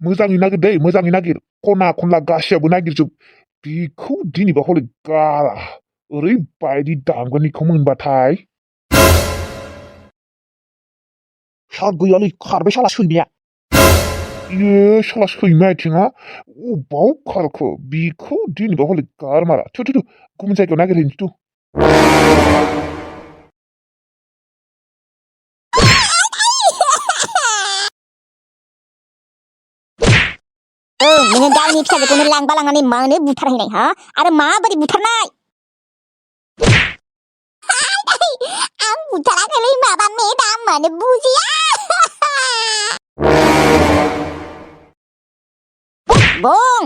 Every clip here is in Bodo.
मोजाङै नागिर दै मोजाङै नागिर खना खनला गासैयावबो नागिरजोब बेखौ दिनैबा हले गारा ओरैबायदि दामगोन बेखौ मोनबाथाय सार गैयालै खारबाय साला सैमाया इयो साला सैमा आथिङा अबाव खारखो बेखौ दिनैबा हले गारमारा थु थु थु गुबुन जायगायाव नागिरहैनोसै थु नोङो गावनि फिसाजोखौनो लांबा लांनानै मानो बुथारहैनाय हा आरो माबोरै बुथारनाय आं बुथाराखैलै माबा मेदाम मानो बुजिया बं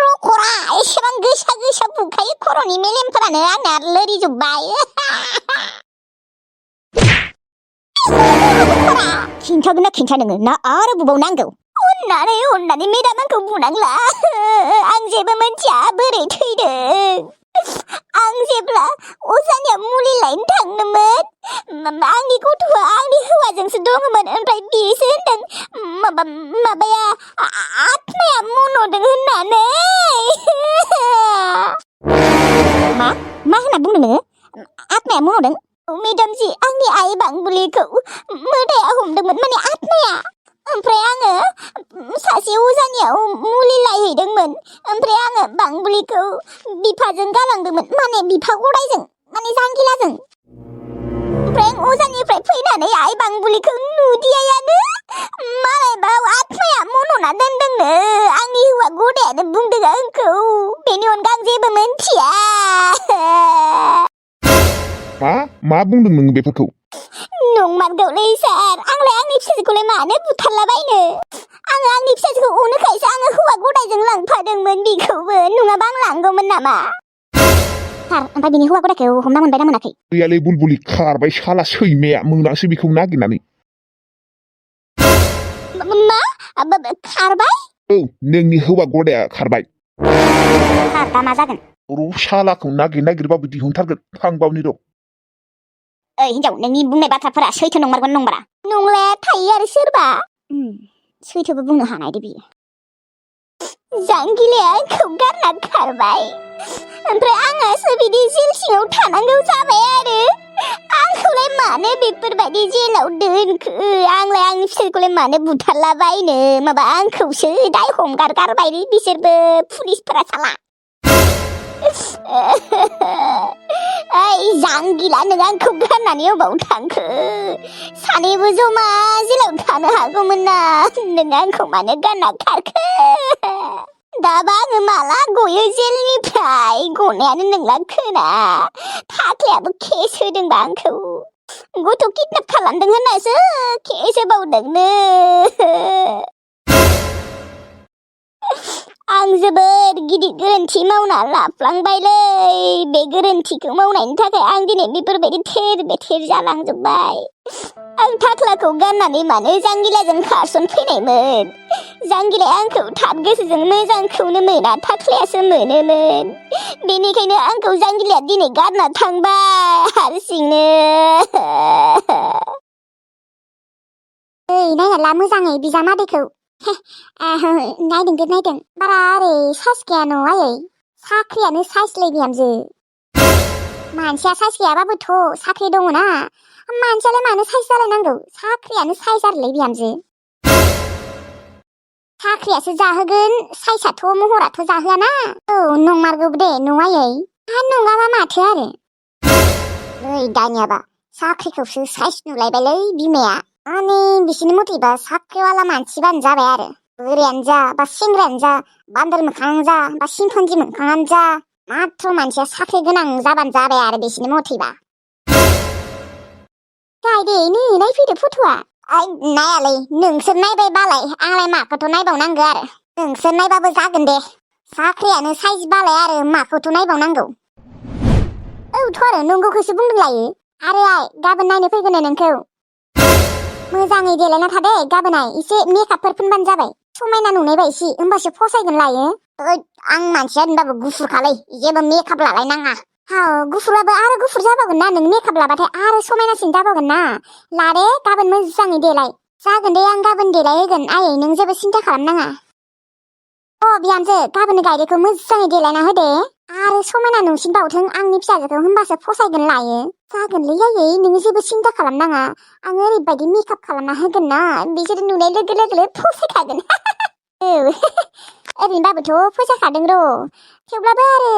रखरा एसेबां गोसा गोसा बुखायो खर'नि मेलेमफोरानो आंना लोरिजोब्बाय खिन्थागोन ना खिन्था नोङो ना आरो बुबाव नांगौ अननानै मेदाम आंखौ बुनांला आं जेबो मोनथिया बोरै थैदों आं जेब्ला अजानिया मुलि लायनो थांदोंमोन आंनि गथ'आ आंनि हौवाजोंसो दङमोन ओमफ्राय बिसो होनदों माबाया आत्माया मन'दों होननानै मा होनना बुंदों नोङो आत्माया मन'दों मेदामजि आंनि आइ बांबुलिखौ मोदाया हमदोंमोन माने आत्माया ओमफ्राय आङो सासे अजानियाव मुलि लायहैदोंमोन ओमफ्राय आङो बांबुलिखौ बिफाजों गालांदोंमोन माने बिफा गदायजों माने जांगिलाजों ओमफ्राय आं अजानिफ्राय फैनानै आइ बांबुलिखौ नुदियानो मालायबा आत्माया मन'ना दोनदोंनो आंनि हौवा गदायानो बुंदों आंखौ बेनि अनगा आं जेबो मोनथिया मा बुंदों नों बेफोरखौ नंमारगौलै सार आंलाय आंनि फिसाजोखौलाय मानो बुथारलाबायनो आङो आंनि फिसाजोखौ अनोखायसो आङो हौवा गदायजों लांफादोंमोन बेखौबो नङाबा आं लांगौमोन नामा सार ओमफ्राय बिनि हौवा गदायखौ हमना मोनबायना मोनाखै गैयालै बुलबुलि खारबाय साला सैमाया मोनासो बेखौ नागिरनानै मा खारबाय औ नोंनि हौवा गदाया खारबाय सार दा मा जागोन र' सालाखौ नागिरबाबो दिहुनथारगोन थांबावनि र' ओइ हिन्जाव नोंनि बुंनाय बाथ्राफोरा सैथो नंमारगोन नंमारा नंलाया थायो आरो सोरबा सैथोबो बुंनो हानाय दे बियो जांगिलाया आंखौ गारना खारबाय ओमफ्राय आंहासो बिदि जेल सिङाव थानांगौ जाबाय आरो आंखौलाय मानो बेफोरबायदि जेलाव दोनखो आंलाय आंनि फिसाखौलाय मानो बुथारलाबायनो माबा आंखौसो दाय हमगार गारबाय बिसोरबो पुलिसफोरा साला ओइ जांगिला नों आंखौ गारनानै अबाव थांखो सानैबो जमा जेलाव थानो हागौमोन ना नों आंखौ मानो गारना खारखो दाबा आङो माला गयो जेलनिफ्राय गनायानो नोंला खोना थाख्लायाबो केस होदोंबा आंखौ गथ' किडनेप खालामदों होननासो केस होबावदोंनो आं जोबोद गिदिर गोरोन्थि मावना लाफ्लांबायलै बे गोरोन्थिखौ मावनायनि थाखाय आं दिनै बेफोरबायदि थेर बेथेर जालांजोब्बाय आं थाख्लाखौ गाननानै मानो जांगिलाजों खारसनफैनायमोन जांगिलाया आंखौ थाब गोसोजों मोजांखौनो मोना थाख्लायासो मोनोमोन बेनिखायनो आंखौ जांगिलाया दिनै गारना थांबाय हारसिंनो ओइ नायनाला मोजाङै बिजामादैखौ नायदों बारा ओरै साइस गैया न' आयै साख्रियानो साइसलै बिहामजो मानसिया साइस गैयाबाबोथ' साख्रि दङ ना मानसियालाय मानो साइस जालायनांगौ साख्रियानो साइस आरोलै बिहामजो साख्रियासो जाहोगोन साइसआथ' महराथ' जाहोआना औ नंमारगौ दे न' आयै नङाबा माथो आरो नै दानियाबा साख्रिखौसो साइस नुलायबायलै बिमाया आंनि बिसिनि मथेबा साख्रिवाला मानसिबानो जाबाय आरो बोरायानो जा बा सेंग्रायानो जा बान्दोल मोखाङानो जा बा सिम्फान्जि मोखाङानो जा माथ्र मानसिया साख्रि गोनां जाबानो जाबाय आरो बिसिनि मथेबा गायदे नै नायफैदो फट'आ नायालै नोंसोर नायबाय बालाय आंलाय माखौथ' नायबावनांगौ आरो नोंसोर नायबाबो जागोन दे साख्रियानो साइज बालाय आरो माखौथ' नायबावनांगौ औथ' आरो नंगौखौसो बुंदों लायो आरो आइ गाबोन नायनो फैगोन नोंखौ मोजाङै देलायना थादे गाबोनहाय एसे मेकआपफोर फुनबानो जाबाय समायना नुनाय बायसि होमबासो फसायगोन लायो आं मानसिया होनबाबो गुफुरखालै जेबो मेकआप लालायनाङा गुफुराबो आरो गुफुर जाबावगोन ना नों मेकआप लाबाथाय आरो समायनासिन जाबावगोन ना लादे गाबोन मोजाङै देलाय जागोन दे आं गाबोन देलाय होगोन आयै नों जेबो सिन्था खालामनाङा बिहामजो गाबोन गायदेरखौ मोजाङै देलायना होदे आरो समायना नुसिनबावथों आंनि फिसाजोखौ होनबासो फसायगोन लायो जागोनलै आयै नों जेबो सिन्था खालामनाङा आं ओरैबायदि मेकआप खालामना होगोन ना बिसोर नुनाय लोगो लोगो फसायखागोन औ ओरैनोबाबोथ' फसायखादों र' थेवब्लाबो आरो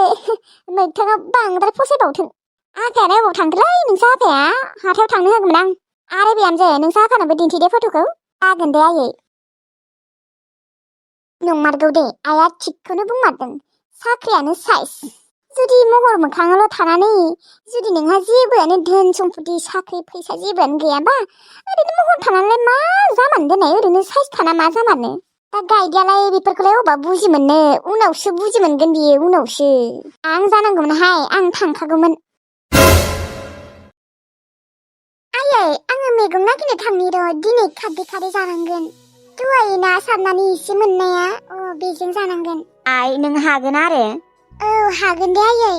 मोगथाङाव बांद्राय फसायबावथों आफायानो अबाव थांखोलै नोंसा आफाया हाथायाव थांनो होगौमोन आं आरो बिहामजो नोंसा आफानोबो दिन्थिदे फट'खौ जागोन दे आयै नंमारगौ दे आइया थिगखौनो बुंमारदों साख्रियानो साइस जुदि महर मोखाङावल' थानानै जुदि नोंहा जेबोआनो धोन सम्पति साख्रि फैसा जेबोआनो गैयाबा ओरैनो महर थानानैलाय मा जामारनो देनाय ओरैनो साइस थाना मा जामारनो दा गायदियालाय बेफोरखौलाय अबा बुजि मोननो उनावसो बुजि मोनगोन बियो उनावसो आं जानांगौमोनहाय आं थांखागौमोन आयै आङो मैगं नागिरनो थांनि र' दिनै खारदै खारै जानांगोन दहाय ना सारनानै एसे मोननाया बेजों जानांगोन आइ नों हागोन आरो औ हागोन दे आयै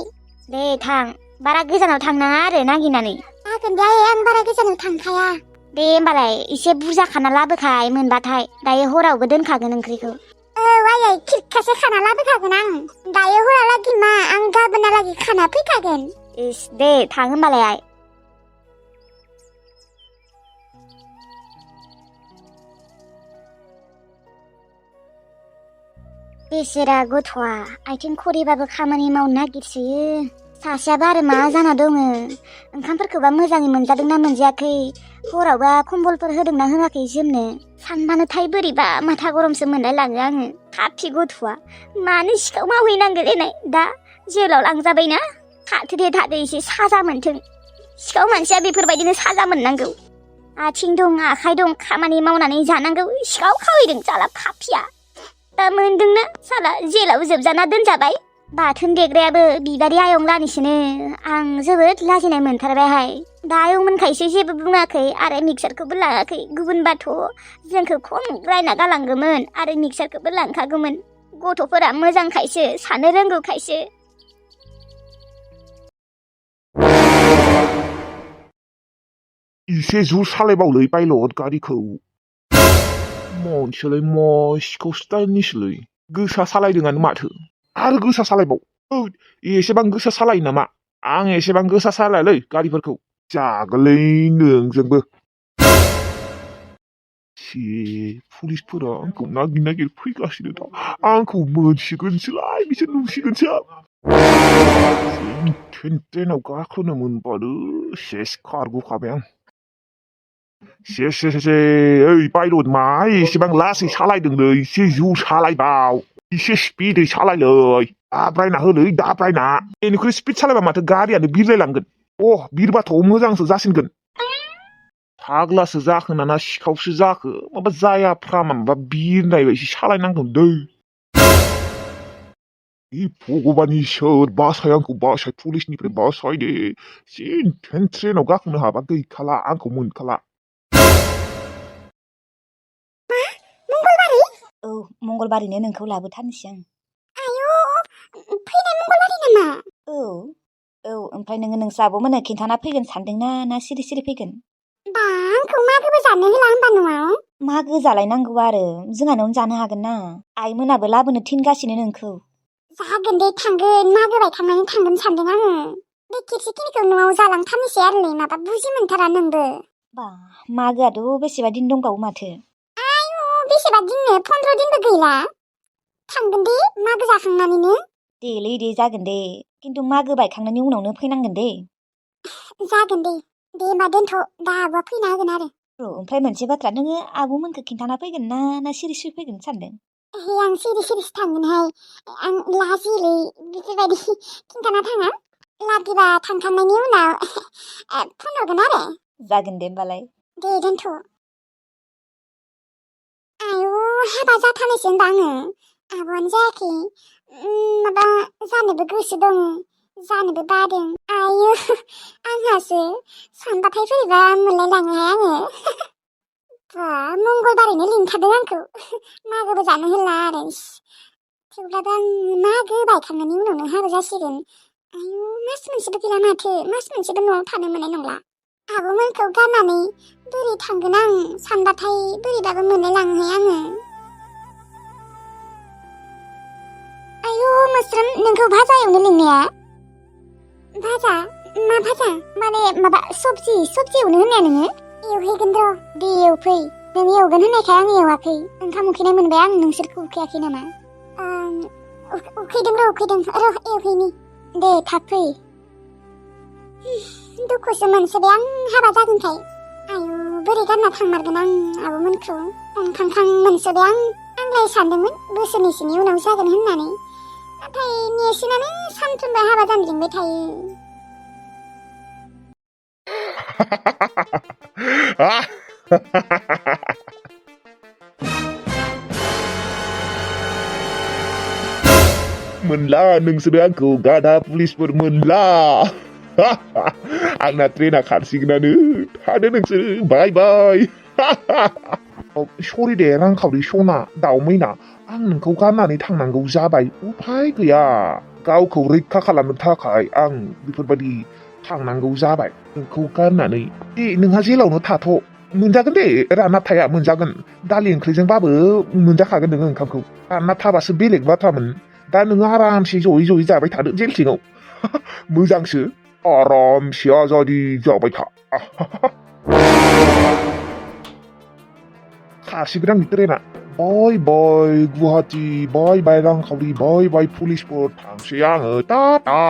दे थां बारा गोजानाव थांनाङा आरो नागिरनानै जागोन दे आयै आं बारा गोजानाव थांखाया दे होमबालाय एसे बुरजा खाना लाबोखाय मोनबाथाय दायो हरावबो दोनखागोन ओंख्रिखौ औ आयै खिरखासे खाना लाबोखागोन आं दायो हरालागि मा आं गाबोनहालागि खाना फैखागोन इस दे थां होमबालाय आइ बेसेरा गथ'आ आथिं खरिबाबो खामानि मावनो नागिरसोयो सासेयाबो आरो मा जाना दङ ओंखामफोरखौबा मोजाङै मोनजादोंना मोनजायाखै हरावबा कम्बलफोर होदोंना होआखै जोमनो सानबानोथाय बोरैबा माथा गरमसो मोनलायलाङो आङो पापि गथ'आ मानो सिखाव मावहैनांगोन देनाय दा जेलाव लांजाबायना थाथो दे एसे साजा मोनथों सिखाव मानसिया बेफोरबायदिनो साजा मोननांगौ आथिं दं आखाइ दं खामानि मावनानै जानांगौ सिखाव खावैदों जाला पापिया दा मोनदोंना साला जेलाव जोबजाना दोनजाबाय बाथोन देग्रायाबो बिबारि आयं लानिसोनो आं जोबोद लाजिनाय मोनथारबायहाय दा आयंमोनखायसो जेबो बुङाखै आरो मिक्सारखौबो लाङाखै गुबुनबाथ' जोंखौ खम रायना गालांगौमोन आरो मिक्सारखौबो लांखागौमोन गथ'फोरा मोजांखायसो सानो रोंगौखायसो एसे ज' सालायबावलै पाइलट गारिखौ मानसियालाय मा सिखाव स्टाइलनिसोलै गोसा सालायदोंआनो माथो आरो गोसा सालायबाव एसेबां गोसा सालायो नामा आं एसेबां गोसा सालायालै गारिफोरखौ जागोनलै नोंजोंबो पुलिसफोरा आंखौ नागिर फैगासिनो दा आंखौ मोनसिगोनसोलाय बिसोर नुसिगोनसो ट्रेनाव गाखोनो मोनबानो सेस खारग'खाबाय आं ओइ पाइलट मा एसेबां लासै सालायदोंलै एसे ज' सालायबाव एसे स्पिडै सालायलै दाब्रायना होलै दाब्रायना बेनिख्रुइ स्पिड सालायबा माथो गारियानो बिरलायलांगोन बिरबाथ' मोजांसो जासिनगोन फाग्लासो जाखो ना सिखावसो जाखो माबा जायाफ्रामा माबा बिरनाय बायदि सालायनांगौ दै भगबान इसोर बासाय आंखौ बासाय पुलिसनिफ्राय बासाय दे जेन ट्रेनाव गाखोनो हाबा गैखाला आंखौ मोनखाला औ मंगलबारैनो नोंखौ लाबोथारनोसै आं आयौ फैनाय मंगलबारै नामा औ ओमफ्राय नोङो नोंसो आब'मोननो खिन्थाना फैगोन सानदोंना ना सिरि सिरि फैगोन बा आंखौ मागोबो जानो होला होनबा न'आव मागो जालायनांगौ आरो जोंहानावनो जानो हागोन ना आइमोनाबो लाबोनो थिनगासिनो नोंखौ जागोन दे थांगोन मागो बायखांनानै थांगोन सानदों आङो बे खेबसेखिनिखौ न'आव जालांथारनोसै आरोलै माबा बुजि मोनथारा नोंबो बा मागोआथ' बेसेबा दिन दंबावो माथो बेसेबा दिननो 15 दिनबो गैला थांगोन दे मागो जाखांनानैनो देलै दे जागोन दे खिन्थु मागो बायखांनायनि उनावनो फैनांगोन दे जागोन दे होमबा दोनथ' दा आब'आ फैना होगोन आरो ओमफ्राय मोनसे बाथ्रा नोङो आब'मोनखौ खिन्थाना फैगोन ना सिरि सिरि फैगोन सानदों आं सिरि सिरिसो थांगोनहाय आं लाजियोलै बेफोरबायदि खिन्थाना थाङा लागिबा थांखांनायनि उनाव फन हरगोन आरो जागोन दे होमबालाय दे दोनथ' आयौ हाबा जाथारनोसै होनबा आङो आब'आनो जायाखै माबा जानोबो गोसो दङ जानोबो बादों आयौ आंहासो सानबाथाय बोरैबा मोनलायलाङोहाय आङो बा मंगलबारैनो लिंखादों आंखौ मागोबो जानो होला आरो थेवब्लाबो आं मागो बायखांनायनि उनावनो हाबा जासिगोन आयौ मास मोनसेबो गैला माथो मास मोनसेबो न'आव थानो मोननाय नंला आब'मोनखौ गारनानै बोरै थांगोन आं सानबाथाय बोरैबाबो मोनलायलाङोहाय आङो। आयु मोस्रोम नोंखौ भाजा एवनो लिंनाया? भाजा? मा भाजा? माने माबा सबजि एवनो होननाया नोङो? एवहैगोन र' दे एवफै। नों एवगोन होननायखाय आं एवाखै। ओंखाम उखैनाय मोनबाय आं नोंसोरखौ उखैयाखै नामा? उखैदों र' एवहैनि। दे थाब फै। दुखुसो मोनसोबाय आं हाबा जागोनखाय। आयु बोरै गारना थांमारगोन आं आब'मोनखौ। खांखां मोनसोबाय आंलाय सानदोंमोन बोसोरनैसोनि उनाव जागोन होननानै। नाथाय नेर्सोनानो सानफ्रोमबो हाबा जानो लिंबाय थायो। मोनला नोंसोरो आंखौ गादा पुलिसफोर मोनला। आंना ट्रेना खारसिगोनानो थादो नोंसोरो बाय बाय। सरि दे रांखावरि सना दावमैना आं नोंखौ गारनानै थांनांगौ जाबाय उफाय गैया गावखौ रैखा खालामनो थाखाय आं बेफोरबायदि थांनांगौ जाबाय नोंखौ गारनानै नोंहा जेलावनो थाथ' मोनजागोन दे रानना थाया मोनजागोन दालि ओंख्रिजोंबाबो मोनजाखागोन नोङो ओंखामखौ रानना थाबासो बेलेग बाथ्रामोन दा नोङो आरामसे जयै जाबाय थादो जेल सिङाव मोजांसो आरामसे आजादि जाबाय था खारसिगोन आंनि ट्रेना बाय बाय गुवाहाटि बाय बाय रांखावरि बाय बाय पुलिसफोर थांसै आङो टा टा